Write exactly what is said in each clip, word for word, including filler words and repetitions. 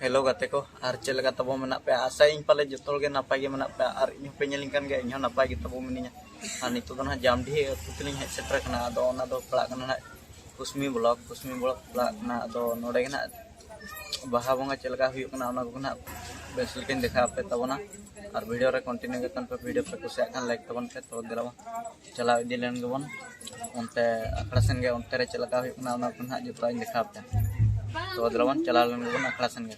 Hello ᱜᱟᱛᱮ ᱠᱚ, ᱟᱨ ᱪᱮᱫ ᱞᱮᱠᱟ ᱛᱟᱵᱚ ᱢᱮᱱᱟᱜ ᱯᱮᱭᱟ? ᱟᱥᱟᱭᱟᱹᱧ ᱯᱟᱞᱮ ᱡᱚᱛᱚ ᱦᱚᱲ ᱜᱮ ᱱᱟᱯᱟᱭ ᱜᱮ ᱢᱮᱱᱟᱜ ᱯᱮᱭᱟ, ᱟᱨ ᱤᱧ ᱦᱚᱸᱯᱮ ᱧᱮᱞᱤᱧ ᱠᱟᱱ ᱜᱮᱭᱟ, ᱤᱧ ᱦᱚᱸ ᱱᱟᱯᱟᱭ ᱜᱮ ᱛᱟᱵᱚ ᱢᱤᱱᱟᱹᱧᱟ᱾ ᱟᱨ ᱱᱤᱛᱚᱜ ᱫᱚ ᱱᱟᱦᱟᱜ ᱡᱟᱢᱰᱤᱦᱤ ᱟᱹᱛᱩ ᱛᱮᱞᱤᱧ ᱦᱮᱡ ᱥᱮᱴᱮᱨ ᱟᱠᱟᱱᱟ᱾ ᱟᱫᱚ ᱚᱱᱟ ᱫᱚ ᱯᱟᱲᱟᱜ ᱠᱟᱱᱟ ᱱᱟᱦᱟᱜ ᱠᱩᱥᱢᱤ ᱵᱞᱚᱠ, ᱠᱩᱥᱢᱤ ᱵᱞᱚᱠ ᱯᱟᱲᱟᱜ ᱠᱟᱱᱟ᱾ ᱟᱫᱚ ᱱᱚᱰᱮ ᱜᱮ ᱱᱟᱦᱟᱜ ᱵᱟᱦᱟ ᱵᱚᱸᱜᱟ ᱪᱮᱫ ᱞᱮᱠᱟ ᱦᱩᱭᱩᱜ ᱠᱟᱱᱟ, ᱚᱱᱟ ᱠᱚᱜᱮ ᱱᱟᱦᱟᱜ ᱵᱮᱥ ᱞᱮᱠᱟᱧ ᱫᱮᱠᱷᱟᱣ ᱟᱯᱮ ᱛᱟᱵᱚᱱᱟ᱾ ᱟᱨ ᱵᱷᱤᱰᱤᱭᱳ ᱨᱮ ᱠᱚᱱᱴᱤᱱᱤᱭᱩ ᱠᱟᱛᱮ ᱯᱮ ᱵᱷᱤᱰᱤᱭᱳ ᱯᱮ ᱠᱩᱥᱤᱭᱟᱜ ᱠᱷᱟᱱ ᱞᱟᱭᱤᱠ ᱛᱟᱵᱚᱱ ᱯᱮ᱾ ᱛᱚ ᱫᱮᱞᱟ ᱵᱚᱱ ᱪᱟᱞᱟᱣ ᱤᱫᱤ ᱞᱮᱱ ᱜᱮᱵᱚᱱ ᱚᱱᱛᱮ ᱟᱠᱷᱲᱟ ᱥᱮᱱ ᱜᱮ, ᱚᱱᱛᱮ ᱨᱮ ᱪᱮᱫ ᱞᱮᱠᱟ ᱦᱩᱭᱩᱜ ᱠᱟᱱᱟ ᱚᱱᱟ ᱠᱚ ᱱᱟᱦᱟᱜ ᱡᱚᱛᱚᱣᱟᱜ ᱤᱧ ᱫᱮᱠᱷᱟᱣ ᱟᱯᱮᱭᱟ᱾ ᱛᱚ ᱫᱮᱞᱟ ᱵᱚᱱ ᱪᱟᱞᱟᱣ ᱞᱮᱱ ᱜᱮᱵᱚᱱ ᱟᱠᱷᱲᱟ ᱥᱮᱱ ᱜᱮ᱾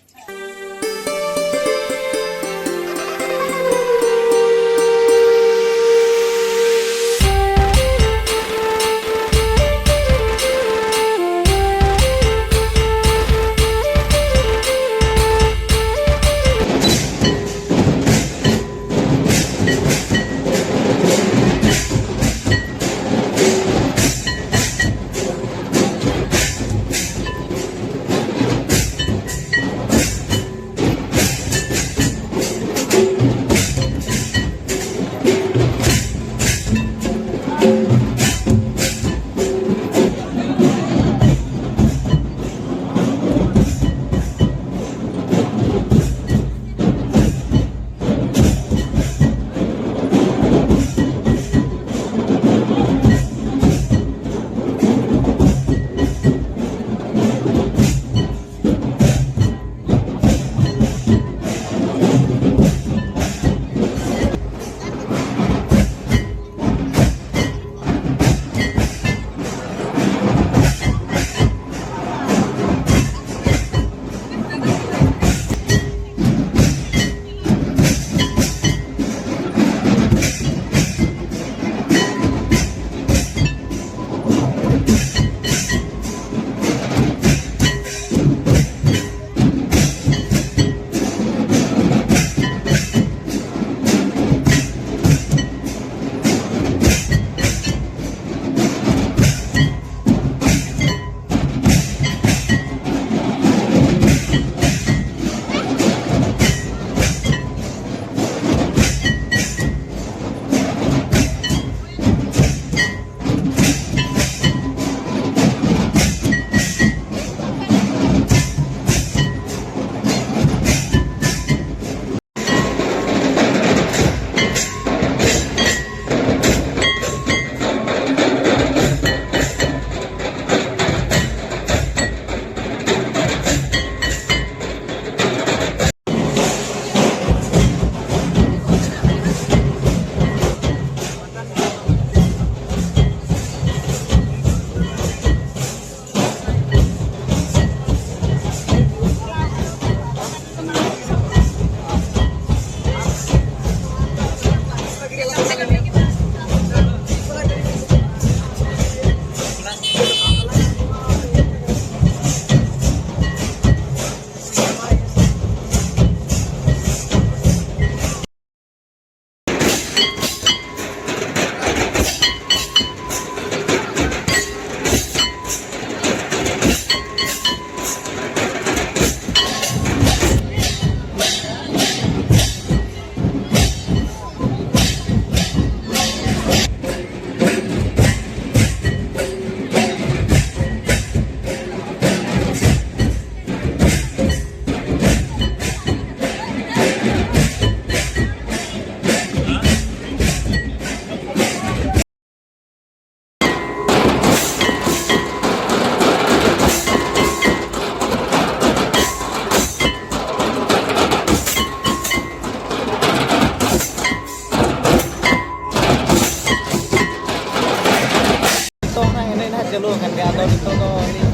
ᱪᱟᱹᱞᱩ ᱟᱠᱟᱱ ᱜᱮᱭᱟ᱾ ᱟᱫᱚ ᱱᱤᱛᱚᱜ ᱫᱚ ᱟᱹᱞᱤᱧ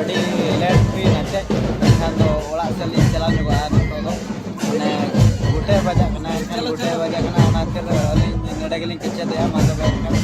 ᱟᱹᱰᱤ ᱞᱮᱴ ᱦᱩᱭᱱᱟ ᱪᱮᱫ, ᱮᱱᱠᱷᱟᱱ ᱫᱚ ᱚᱲᱟᱜ ᱥᱮᱫ ᱞᱤᱧ ᱪᱟᱞᱟᱣ ᱧᱚᱜᱚᱜᱼᱟ᱾ ᱱᱤᱛᱚᱜ ᱫᱚ ᱢᱟᱱᱮ ᱜᱚᱴᱮ ᱵᱟᱡᱟᱜ ᱠᱟᱱᱟ, ᱮᱱᱠᱷᱟᱱ ᱜᱚᱴᱮ ᱵᱟᱡᱟᱜ ᱠᱟᱱᱟ, ᱚᱱᱟ ᱠᱷᱟᱹᱛᱤᱨ ᱟᱹᱞᱤᱧ ᱱᱚᱰᱮ ᱜᱮᱞᱤᱧ ᱠᱮᱪᱮᱫᱮᱜᱼᱟ᱾ ᱢᱟ ᱛᱚᱵᱮ ᱮᱱᱠᱷᱟᱱ